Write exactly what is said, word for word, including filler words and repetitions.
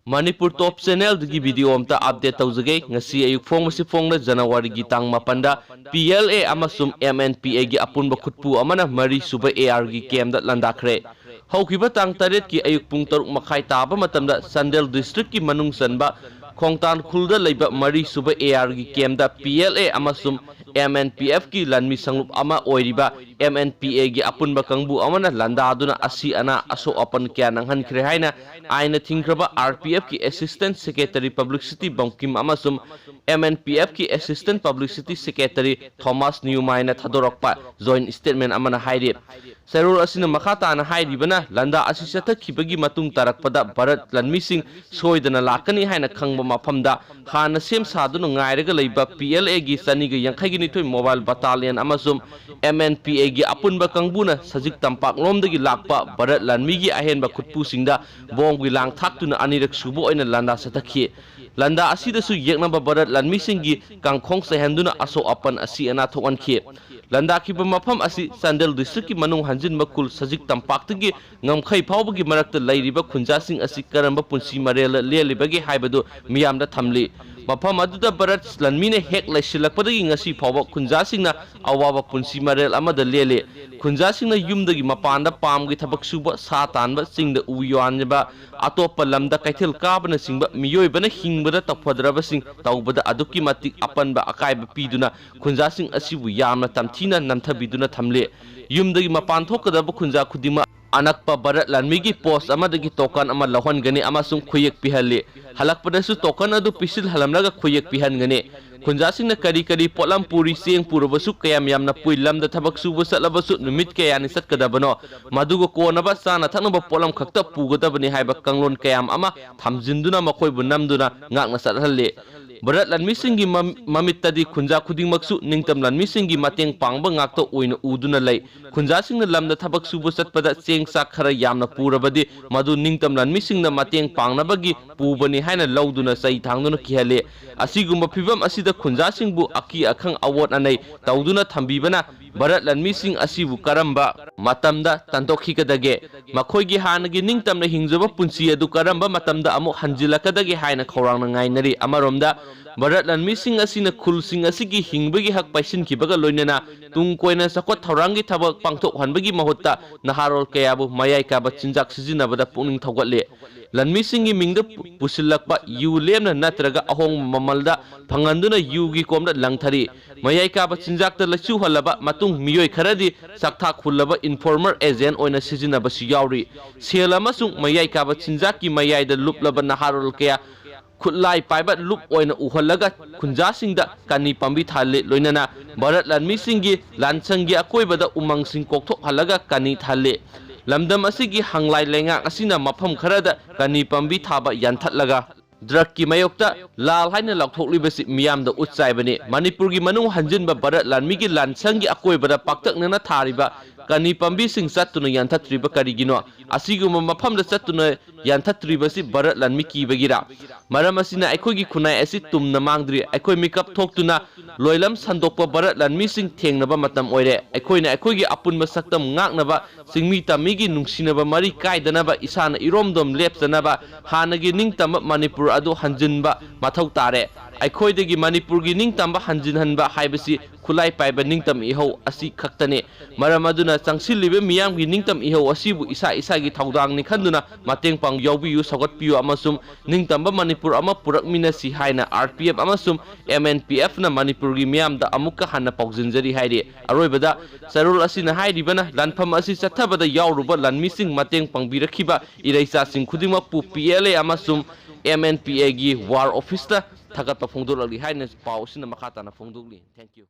ꯃꯅꯤꯄꯨꯔ ꯇꯣꯞ ꯆꯦꯅꯦꯜꯗꯒꯤ video ꯑꯝꯇ update ꯇꯧꯖꯒꯦ꯫ ꯉꯁꯤ ꯑꯌꯨꯛ ꯐꯣꯡꯕꯁꯤ ꯐꯣꯡꯅ ꯖꯅꯋꯥꯔꯤꯒꯤ ꯇꯥꯡ ꯃꯥꯄꯟꯗ ꯄꯤ ꯑꯦꯜ ꯑꯦ ꯑꯃꯁꯨꯡ ꯑꯦꯝ ꯑꯦꯟ ꯄꯤ ꯑꯦꯒꯤ ꯑꯄꯨꯟꯕ ꯈꯨꯠꯄꯨ ꯑꯃꯅ ꯃꯔꯤꯁꯨꯕ ꯑꯦ ꯑꯥꯔꯒꯤ ꯀꯦꯝꯗ ꯂꯥꯟꯗꯥꯈ꯭ꯔꯦ꯫ ꯍꯧꯈꯤꯕ ꯇꯥꯡ ꯇꯔꯦꯠꯀꯤ ꯑꯌꯨꯛ ꯄꯨꯡ ꯇꯔꯨꯛ ꯃꯈꯥꯏ ꯇꯥꯕ ꯃꯇꯝꯗ ꯆꯥꯟꯗꯦꯜ ꯗꯤꯁꯇ꯭ꯔꯤꯛꯀꯤ ꯃꯅꯨꯡ ꯆꯟꯕ ꯈꯣꯡꯇꯥꯟ ꯈꯨꯜꯗ ꯂꯩꯕ ꯃꯔꯤꯁꯨꯕ ꯑꯦ ꯑꯥꯔꯒꯤ ꯀꯦꯝꯗ ꯄꯤ ꯑꯦꯜ ꯑꯦ ꯑꯃꯁꯨꯡ ꯑꯦꯝ ꯑꯦꯟ ꯄꯤ ꯑꯦꯐꯀꯤ ꯂꯥꯟꯃꯤ ꯁꯪꯂꯨꯞ ꯑꯃ ꯑꯣꯏꯔꯤꯕ ꯑꯦꯝ ꯑꯦꯟ ꯄꯤ ꯑꯦꯒꯤ ꯑꯄꯨꯟꯕ ꯀꯥꯡꯕꯨ ꯑꯃꯅ ꯂꯥꯟꯗꯥꯗꯨꯅ ꯑꯁꯤ ꯑꯅꯥ ꯑꯁꯣꯛ ꯑꯄꯟ ꯀꯌꯥ ꯅꯪꯍꯟꯈ꯭ꯔꯦ ꯍꯥꯏꯅ ꯑꯥꯏꯟꯅ ꯊꯤꯡꯈ꯭ꯔꯕ ꯑꯥꯔ ꯄꯤ ꯑꯦꯐꯀꯤ ꯑꯦꯁꯤꯁꯇꯦꯟ ꯁꯦꯀ꯭ꯔꯦꯇꯔꯤ ꯄꯕ꯭ꯂꯤꯁꯤꯇꯤ ꯕꯪꯀꯤꯝ ꯑꯃꯁꯨꯡ ꯑꯦꯝ ꯑꯦꯟ ꯄꯤ ꯑꯦꯐꯀꯤ ꯑꯦꯁꯤꯁꯇꯦꯟ ꯄꯕ꯭ꯂꯤꯁꯤꯇꯤ ꯁꯦꯀ꯭ꯔꯦꯇꯔꯤ ꯊꯣꯃꯥꯁ ꯅ꯭ꯌꯨꯃꯥꯏꯅ ꯊꯥꯗꯣꯔꯛꯄ ꯖꯣꯏꯟ ꯁ꯭ꯇꯦꯠꯃꯦꯟ ꯑꯃꯅ ꯍꯥꯏꯔꯤ꯫ ꯆꯦꯔꯣꯜ ꯑꯁꯤꯅ ꯃꯈꯥ ꯇꯥꯅ ꯍꯥꯏꯔꯤꯕꯅ, ꯂꯥꯟꯗꯥ ꯑꯁꯤ ꯆꯠꯊꯈꯤꯕꯒꯤ ꯃꯇꯨꯡ ꯇꯥꯔꯛꯄꯗ ꯚꯥꯔꯠ ꯂꯥꯟꯃꯤꯁꯤꯡ ꯁꯣꯏꯗꯅ ꯂꯥꯛꯀꯅꯤ ꯍꯥꯏꯅ ꯈꯪꯕ ꯃꯐꯝꯗ ꯍꯥꯟꯅ ꯁꯦꯝ ꯁꯥꯗꯨꯅ ꯉꯥꯏꯔꯒ ꯂꯩꯕ ꯄꯤ ꯑꯦꯜ ꯑꯦꯒꯤ ꯆꯅꯤꯒ ꯌꯥꯡꯈꯩꯒ ꯅꯤꯊꯣꯏ ꯃꯣꯕꯥꯏꯜ ꯕꯇꯥꯂꯤꯌꯟ ꯑꯃꯁꯨꯡ ꯑꯦꯝ ꯑꯦꯟ ꯄꯤ ꯑꯦꯒꯤ ꯑꯄꯨꯟꯕ ꯀꯥꯡꯕꯨꯅ ꯁꯖꯤꯛ ꯇꯝꯄꯥꯛꯂꯣꯝꯗꯒꯤ ꯂꯥꯛꯄ ꯚꯥꯔꯠ ꯂꯥꯟꯃꯤꯒꯤ ꯑꯍꯦꯟꯕ ꯈꯨꯠꯄꯨꯁꯤꯡꯗ ꯕꯣꯝꯒꯤ ꯂꯥꯡ ꯊꯥꯛꯇꯨꯅ ꯑꯅꯤꯔꯛ ꯁꯨꯕ ꯑꯣꯏꯅ ꯂꯥꯟꯗꯥ ꯆꯠꯊꯈꯤ꯫ ꯂꯥꯟꯗꯥ ꯑꯁꯤꯗꯁꯨ ꯌꯦꯛꯅꯕ ꯚꯥꯔꯠ ꯂꯥꯟꯃꯤꯁꯤꯡꯒꯤ ꯀꯥꯡꯈꯣꯡ ꯆꯥꯏꯍꯟꯗꯨꯅ ꯑꯁꯣꯛ ꯑꯄꯟ ꯑꯁꯤ ꯑꯅꯥ ꯊꯣꯛꯍꯟꯈꯤ꯫ ꯂꯥꯟꯗꯥꯈꯤꯕ ꯃꯐꯝ ꯑꯁꯤ ꯆꯥꯟꯗꯦꯜ ꯗꯤꯁꯇ꯭ꯔꯤꯛꯀꯤ ꯃꯅꯨꯡ ꯍꯟꯖꯤꯟꯕ ꯈꯨꯜ ꯁꯖꯤꯛ ꯇꯝꯄꯥꯛꯇꯒꯤ ꯉꯝꯈꯩ ꯐꯥꯎꯕꯒꯤ ꯃꯔꯛꯇ ꯂꯩꯔꯤꯕ ꯈꯨꯟꯖꯥꯁꯤꯡ ꯑꯁꯤ ꯀꯔꯝꯕ ꯄꯨꯟꯁꯤ ꯃꯔꯦꯜꯗ ꯂꯦꯜꯂꯤꯕꯒꯤ ꯍꯥꯏꯕꯗꯨ ꯃꯤꯌꯥꯝꯗ ꯊꯝꯂꯤ꯫ ꯃꯐꯝ ꯑꯗꯨꯗ ꯚꯥꯔꯠ ꯂꯥꯟꯃꯤꯅ ꯍꯦꯛ ꯂꯩꯁꯤꯜꯂꯛꯄꯗꯒꯤ ꯉꯁꯤ ꯐꯥꯎꯕ ꯈꯨꯟꯖꯥꯁꯤꯡꯅ ꯑꯋꯥꯕ ꯄꯨꯟꯁꯤ ꯃꯔꯦꯜ ꯑꯃꯗ ꯂꯦꯜꯂꯤ꯫ ꯈꯨꯟꯖꯥꯁꯤꯡꯅ ꯌꯨꯝꯗꯒꯤ ꯃꯄꯥꯟꯗ ꯄꯥꯝꯒꯤ ꯊꯕꯛ ꯁꯨꯕ, ꯁꯥ ꯇꯥꯟꯕ, ꯆꯤꯡꯗ ꯎ ꯌꯥꯟꯕ, ꯑꯇꯣꯞꯄ ꯂꯝꯗ ꯀꯩꯊꯦꯜ ꯀꯥꯕꯅꯆꯤꯡꯕ ꯃꯤꯑꯣꯏꯕꯅ ꯍꯤꯡꯕꯗ ꯇꯧꯐꯗ꯭ꯔꯕꯁꯤꯡ ꯇꯧꯕꯗ ꯑꯗꯨꯛꯀꯤ ꯃꯇꯤꯛ ꯑꯄꯟꯕ ꯑꯀꯥꯏꯕ ꯄꯤꯗꯨꯅ ꯈꯨꯟꯖꯥꯁꯤꯡ ꯑꯁꯤꯕꯨ ꯌꯥꯝꯅ ꯇꯝꯊꯤꯅ ꯅꯝꯊꯕꯤꯗꯨꯅ ꯊꯝꯂꯤ꯫ ꯌꯨꯝꯗꯒꯤ ꯃꯄꯥꯟ ꯊꯣꯛꯀꯗꯕ ꯈꯨꯟꯖꯥ ꯈꯨꯗꯤꯡꯃꯛ ꯑꯅꯛꯄ ꯚꯥꯔꯠ ꯂꯥꯟꯃꯤꯒꯤ ꯄꯣꯁ ꯑꯃꯗꯒꯤ ꯇꯣꯀꯟ ꯑꯃ ꯂꯧꯍꯟꯒꯅꯤ ꯑꯃꯁꯨꯡ ꯈꯨꯌꯦꯛ ꯄꯤꯍꯜꯂꯤ꯫ ꯍꯜꯂꯛꯄꯗꯁꯨ ꯇꯣꯀꯟ ꯑꯗꯨ ꯄꯤꯁꯤꯜꯍꯜꯂꯝꯂꯒ ꯈꯨꯌꯦꯛ ꯄꯤꯍꯟꯒꯅꯤ꯫ ꯈꯨꯟꯖꯥꯁꯤꯡꯅ ꯀꯔꯤ ꯀꯔꯤ ꯄꯣꯠꯂꯝ ꯄꯨꯔꯤ, ꯆꯦꯡ ꯄꯨꯔꯕꯁꯨ ꯀꯌꯥꯝ ꯌꯥꯝꯅ ꯄꯨꯏ, ꯂꯝꯗ ꯊꯕꯛ ꯁꯨꯕ ꯆꯠꯂꯕꯁꯨ ꯅꯨꯃꯤꯠ ꯀꯌꯥꯅꯤ ꯆꯠꯀꯗꯕꯅꯣ, ꯃꯗꯨꯒ ꯀꯣꯟꯅꯕ ꯆꯥꯅ ꯊꯛꯅꯕ ꯄꯣꯠꯂꯝ ꯈꯛꯇ ꯄꯨꯒꯗꯕꯅꯤ ꯍꯥꯏꯕ ꯀꯥꯡꯂꯣꯟ ꯀꯌꯥꯝ ꯑꯃ ꯊꯝꯖꯤꯟꯗꯨꯅ ꯃꯈꯣꯏꯕꯨ ꯅꯝꯗꯨꯅ ꯉꯥꯛꯅ ꯆꯠꯍꯜꯂꯤ꯫ ꯚꯥꯔꯠ ꯂꯥꯟꯃꯤꯁꯤꯡꯒꯤ ꯃꯝ-, ꯃꯃꯤꯠꯇꯗꯤ ꯈꯨꯟꯖꯥ ꯈꯨꯗꯤꯡꯃꯛꯁꯨ ꯅꯤꯡꯇꯝ ꯂꯥꯟꯃꯤꯁꯤꯡꯒꯤ ꯃꯇꯦꯡ ꯄꯥꯡꯕ ꯉꯥꯛꯇ ꯑꯣꯏꯅ ꯎꯗꯨꯅ ꯂꯩ꯫ ꯈꯨꯟꯖꯥꯁꯤꯡꯅ ꯂꯝꯗ ꯊꯕꯛ ꯁꯨꯕ ꯆꯠꯄꯗ ꯆꯦꯡ ꯆꯥꯛ ꯈꯔ ꯌꯥꯝꯅ ꯄꯨꯔꯕꯗꯤ ꯃꯗꯨ ꯅꯤꯡꯇꯝ ꯂꯥꯟꯃꯤꯁꯤꯡꯅ ꯃꯇꯦꯡ ꯄꯥꯡꯅꯕꯒꯤ ꯄꯨꯕꯅꯤ ꯍꯥꯏꯅ ꯂꯧꯗꯨꯅ ꯆꯩ ꯊꯥꯡꯗꯨꯅ ꯀꯤꯍꯜꯂꯤ꯫ ꯑꯁꯤꯒꯨꯝꯕ ꯐꯤꯚꯝ ꯑꯁꯤꯗ ꯈꯨꯟꯖꯥꯁꯤꯡꯕꯨ ꯑꯀꯤ ꯑꯈꯪ ꯑꯋꯣꯠ ꯑꯅꯩ ꯇꯧꯗꯨꯅ ꯊꯝꯕꯤꯕꯅ ꯚꯥꯔꯠ ꯂꯥꯟꯃꯤꯁꯤꯡ ꯑꯁꯤꯕꯨ ꯀꯔꯝꯕ ꯃꯇꯝꯗ ꯇꯥꯟꯊꯣꯛꯈꯤꯒꯗꯒꯦ? ꯃꯈꯣꯏꯒꯤ ꯍꯥꯟꯅꯒꯤ ꯅꯤꯡꯇꯝꯅ ꯍꯤꯡꯖꯕ ꯄꯨꯟꯁꯤ ꯑꯗꯨ ꯀꯔꯝꯕ ꯃꯇꯝꯗ ꯑꯃꯨꯛ ꯍꯟꯖꯤꯜꯂꯛꯀꯗꯒꯦ ꯍꯥꯏꯅ ꯈꯧꯔꯥꯡꯅ ꯉꯥꯏꯅꯔꯤ꯫ ꯑꯃꯔꯣꯝꯗ, ꯚꯥꯔꯠ ꯂꯥꯟꯃꯤꯁꯤꯡ ꯑꯁꯤꯅ ꯈꯨꯜꯁꯤꯡ ꯑꯁꯤꯒꯤ ꯍꯤꯡꯕꯒꯤ ꯍꯛ ꯄꯥꯏꯁꯤꯟꯈꯤꯕꯒ ꯂꯣꯏꯅꯅ ꯇꯨꯡ ꯀꯣꯏꯅ ꯆꯥꯎꯈꯠ ꯊꯧꯔꯥꯡꯒꯤ ꯊꯕꯛ ꯄꯥꯡꯊꯣꯛꯍꯟꯕꯒꯤ ꯃꯍꯨꯠꯇ ꯅꯍꯥꯔꯣꯜ ꯀꯌꯥꯕꯨ ꯃꯌꯥꯏ ꯀꯥꯕ ꯆꯤꯟꯖꯥꯛ ꯁꯤꯖꯤꯟꯅꯕꯗ ꯄꯨꯛꯅꯤꯡ ꯊꯧꯒꯠꯂꯤ꯫ ꯂꯥꯟꯃꯤꯁꯤꯡꯒꯤ ꯃꯤꯡꯗ ꯄꯨ-, ꯄꯨꯁꯤꯜꯂꯛꯄ ꯌꯨ ꯂꯦꯝꯅ ꯅꯠꯇ꯭ꯔꯒ ꯑꯍꯣꯡꯕ ꯃꯃꯜꯗ ꯐꯪꯍꯟꯗꯨꯅ ꯌꯨꯒꯤ ꯀꯣꯝꯗ ꯂꯪꯊꯔꯤ꯫ ꯃꯌꯥꯏ ꯀꯥꯕ ꯆꯤꯟꯖꯥꯛꯇ ꯂꯩꯆꯨꯍꯜꯂꯕ ꯃꯇꯨꯡ ꯃꯤꯑꯣꯏ ꯈꯔꯗꯤ ꯆꯥꯛꯊꯥꯛ ꯍꯨꯜꯂꯕ informal agent ꯑꯣꯏꯅ ꯁꯤꯖꯤꯟꯅꯕꯁꯨ ꯌꯥꯎꯔꯤ꯫ ꯁꯦꯜ ꯑꯃꯁꯨꯡ ꯃꯌꯥꯏ ꯀꯥꯕ ꯆꯤꯟꯖꯥꯛꯀꯤ ꯃꯌꯥꯏꯗ ꯂꯨꯞꯂꯕ ꯅꯍꯥꯔꯣꯜ ꯀꯌꯥ ꯈꯨꯠꯂꯥꯏ ꯄꯥꯏꯕ ꯂꯨꯞ ꯑꯣꯏꯅ ꯎꯍꯜꯂꯒ ꯈꯨꯟꯖꯥꯁꯤꯡꯗ ꯀꯥꯅꯤ ꯄꯥꯝꯕꯤ ꯊꯥꯍꯜꯂꯤ꯫ ꯂꯣꯏꯅꯅ ꯚꯥꯔꯠ ꯂꯥꯟꯃꯤꯁꯤꯡꯒꯤ ꯂꯥꯟꯁꯪꯒꯤ ꯑꯀꯣꯏꯕꯗ ꯎꯃꯪꯁꯤꯡ ꯀꯣꯛꯊꯣꯛꯍꯜꯂꯒ ꯀꯥꯅꯤ ꯊꯥꯍꯜꯂꯤ꯫ ꯂꯝꯗꯝ ꯑꯁꯤꯒꯤ ꯍꯪꯂꯥꯏ ꯂꯩꯉꯥꯛ ꯑꯁꯤꯅ ꯃꯐꯝ ꯈꯔꯗ ꯀꯥꯅꯤ ꯄꯥꯝꯕꯤ ꯊꯥꯕ ꯌꯥꯟꯊꯠꯂꯒ ꯗ꯭ꯔꯒꯀꯤ ꯃꯥꯌꯣꯛꯇ ꯂꯥꯜ ꯍꯥꯏꯅ ꯂꯥꯎꯊꯣꯛꯂꯤꯕꯁꯤ ꯃꯤꯌꯥꯝꯗ ꯎꯠ ꯆꯥꯏꯕꯅꯤ꯫ ꯃꯅꯤꯄꯨꯔꯒꯤ ꯃꯅꯨꯡ ꯍꯟꯖꯤꯟꯕ ꯚꯥꯔꯠ ꯂꯥꯟꯃꯤꯒꯤ ꯂꯥꯟꯁꯪꯒꯤ ꯑꯀꯣꯏꯕꯗ ꯄꯥꯛꯇꯛꯅꯅ ꯊꯥꯔꯤꯕ ꯀꯥꯅꯤ ꯄꯥꯝꯕꯤꯁꯤꯡ ꯆꯠꯇꯨꯅ ꯌꯥꯟꯊꯠꯇ꯭ꯔꯤꯕ ꯀꯔꯤꯒꯤꯅꯣ? ꯑꯁꯤꯒꯨꯝꯕ ꯃꯐꯝꯗ ꯆꯠꯇꯨꯅ ꯌꯥꯟꯊꯠꯇ꯭ꯔꯤꯕꯁꯤ ꯚꯥꯔꯠ ꯂꯥꯟꯃꯤ ꯀꯤꯕꯒꯤꯔꯥ? ꯃꯔꯝ ꯑꯁꯤꯅ ꯑꯩꯈꯣꯏꯒꯤ ꯈꯨꯟꯅꯥꯏ ꯑꯁꯤ ꯇꯨꯝꯅ ꯃꯥꯡꯗ꯭ꯔꯤ꯫ ꯑꯩꯈꯣꯏ ꯃꯤꯀꯞ ꯊꯣꯛꯇꯨꯅ ꯂꯣꯏꯂꯝ ꯁꯟꯗꯣꯛꯄ ꯚꯥꯔꯠ ꯂꯥꯟꯃꯤꯁꯤꯡ ꯊꯦꯡꯅꯕ ꯃꯇꯝ ꯑꯣꯏꯔꯦ꯫ ꯑꯩꯈꯣꯏꯅ ꯑꯩꯈꯣꯏꯒꯤ ꯑꯄꯨꯟꯕ ꯁꯛꯇꯝ ꯉꯥꯛꯅꯕ, ꯆꯤꯡꯃꯤ ꯇꯝꯃꯤꯒꯤ ꯅꯨꯡꯁꯤꯅꯕ ꯃꯔꯤ ꯀꯥꯏꯗꯅꯕ, ꯏꯁꯥꯅ ꯏꯔꯣꯝꯗꯣꯝ ꯂꯦꯞꯆꯅꯕ, ꯍꯥꯟꯅꯒꯤ ꯅꯤꯡꯇꯝꯕ ꯃꯅꯤꯄꯨꯔ ꯑꯗꯨ ꯍꯟꯖꯤꯟꯕ ꯃꯊꯧ ꯇꯥꯔꯦ꯫ ꯑꯩꯈꯣꯏꯗꯒꯤ ꯃꯅꯤꯄꯨꯔꯒꯤ ꯅꯤꯡꯇꯝꯕ ꯍꯟꯖꯤꯟꯍꯟꯕ ꯍꯥꯏꯕꯁꯤ ꯈꯨꯠꯂꯥꯏ ꯄꯥꯏꯕ ꯅꯤꯡꯇꯝ ꯏꯍꯧ ꯑꯁꯤ ꯈꯛꯇꯅꯤ꯫ ꯃꯔꯝ ꯑꯗꯨꯅ ꯆꯪꯁꯤꯜꯂꯤꯕ ꯃꯤꯌꯥꯝꯒꯤ ꯅꯤꯡꯇꯝ ꯏꯍꯧ ꯑꯁꯤꯕꯨ ꯏꯁꯥ ꯏꯁꯥꯒꯤ ꯊꯧꯗꯥꯡꯅꯤ ꯈꯟꯗꯨꯅ ꯃꯇꯦꯡ ꯄꯥꯡ ꯌꯥꯎꯕꯤꯌꯨ, ꯁꯧꯒꯠꯄꯤꯌꯨ ꯑꯃꯁꯨꯡ ꯅꯤꯡꯇꯝꯕ ꯃꯅꯤꯄꯨꯔ ꯑꯃ ꯄꯨꯔꯛꯃꯤꯟꯅꯁꯤ ꯍꯥꯏꯅ R P F ꯑꯃꯁꯨꯡ M N P Fꯅ ꯃꯅꯤꯄꯨꯔꯒꯤ ꯃꯤꯌꯥꯝꯗ ꯑꯃꯨꯛꯀ ꯍꯟꯅ ꯄꯥꯎꯖꯤꯟꯖꯔꯤ ꯍꯥꯏꯔꯤ꯫ ꯑꯔꯣꯏꯕꯗ ꯆꯦꯔꯣꯜ ꯑꯁꯤꯅ ꯍꯥꯏꯔꯤꯕꯅ ꯂꯥꯟꯐꯝ ꯑꯁꯤ ꯆꯠꯊꯕꯗ ꯌꯥꯎꯔꯨꯕ ꯂꯥꯟꯃꯤꯁꯤꯡ ꯃꯇꯦꯡ ꯄꯥꯡꯕꯤꯔꯛꯈꯤꯕ ꯏꯔꯩꯆꯥꯁꯤꯡ ꯈꯨꯗꯤꯡꯃꯛꯄꯨ P L A ꯑꯃꯁꯨꯡ M N P Aꯒꯤ war officeꯇ ꯊꯥꯒꯠꯄ ꯐꯣꯡꯗꯣꯛꯂꯛꯂꯤ ꯍꯥꯏꯅ ꯄꯥꯎ ꯑꯁꯤꯅ ꯃꯈꯥ ꯇꯥꯅ ꯐꯣꯡꯗꯣꯛꯂꯤ꯫ Thank you꯫